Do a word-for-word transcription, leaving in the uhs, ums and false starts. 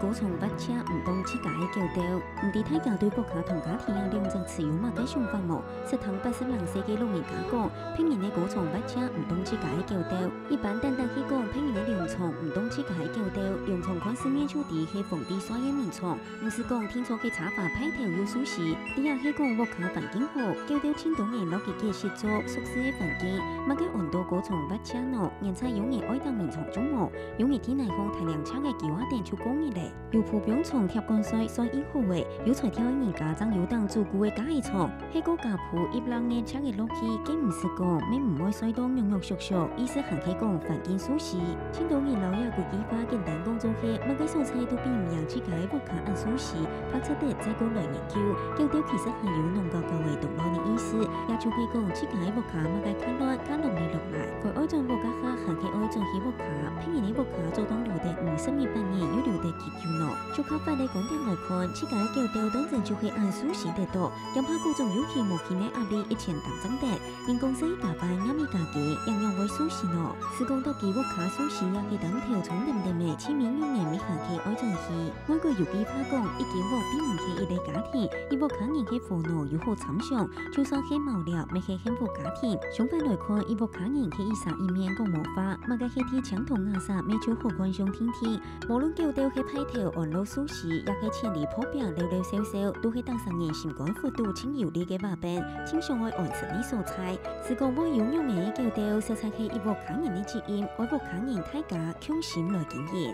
高床闊車毋當自家个狗兜，毋知大家對屋下同家庭這兩隻詞有麼个想法無？識聽八十零歲个老人家講，別人个高床闊車毋當自家个狗兜。一般單單係講別人个涼床毋當自家个狗兜，涼床看字面就知係皇帝睡个眠床，毋使講定著个沙發派頭有舒適。這也係講屋下環境好，狗兜盡多人摎佢結識做舒適个環境，麼个安到高床闊車呢？ 現在有人愛頂眠床就無，有人地泥項大領尺个屐仔凳就過日咧。有鋪枋床貼管睡，算已好咧，有才調个人家正有頂主顧个加仔床，係過加鋪一百零尺个落去，更毋使講，乜毋會睡到肉肉縮縮，意思還係講環境舒適。盡多人摎這句話簡單講做係，麼个所在都比毋贏自家个屋下恁舒適，怕出得再過來研究，狗兜其實還有攏搞搞个動亂个意思，也就係講自家个屋下麼个較亂，較容易落 來，佢愛轉屋下還係愛轉去屋下？別人个屋下做當留得五十年、百年，又留得幾久呢？就較法个觀點來看，自家个狗兜當真就係恁舒適得到，驚怕各種有氣無氣个壓力一前擔正得。人講食一家飯，揜一家雞，仰仰會舒適呢？斯講到佢屋下舒適，也係擔頭重淰淰个，盡明眼个，乜還係愛轉去。外國有句話講，一間屋比毋過一個家庭，一屋下人个煩惱有好參詳， 就算係孲婻，乜係幸福家庭。相反來看，一屋下人係一儕一面講無話，麼个係在青銅瓦舍乜就好觀賞定定。無論狗兜係派頭安到舒適，也係千里破壁溜溜笑笑，都係逐儕人心肝腹肚盡有利个話柄，盡想愛安身个所在。斯講會有肉眼个狗兜，實在係一屋下人个責任，愛屋下人大家共心來經營。